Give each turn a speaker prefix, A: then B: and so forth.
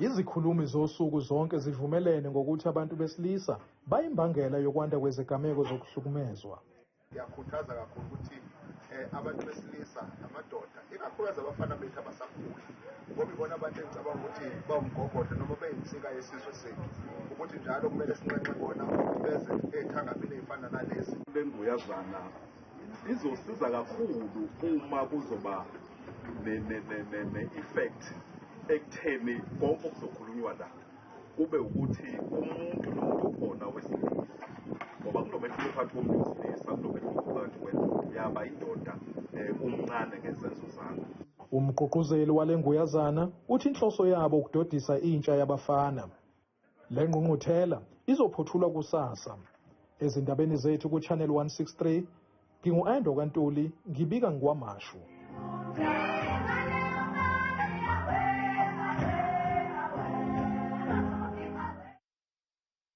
A: Izikhulumi zosuku zonke zivumelene ngokuthi abantu besilisa bayimbangela yokwanda kwezigameko zokuhlukumezwa.
B: Ngiyakhuthaza kakhulu ukuthi abantu besilisa amadoda, ikakhulukazi abafana bethu abasakhula, ngoba ibona abantu engicabanga ukuthi bawumgogodla noma beyinsika yesizwe sethu, ukuthi njalo kumele sinxenxe bona ukuthi beze ey'thangamini ey'fana nalezi.
C: Le nguyazana izosiza kakhulu uma kuzoba ne-effect ekutheni konke okuzokhulunywa la kube ukuthi umuntu nomuntu okhona wesilisa, ngoba kunomehluko phakathi komuntu wesilisa, kunomehluko phakathi kwendoda. Yaba indoda umncane ngezenzo zakho.
A: Umgqugquzeli wale nguyazana uthi inhloso yabo ukudodisa intsha yabafana. Le ngqungquthela izophothulwa kusasa. Ezindabeni zethu ku-Channel 163, ngingu-Ando kaNtuli, ngibika ngikwaMashu.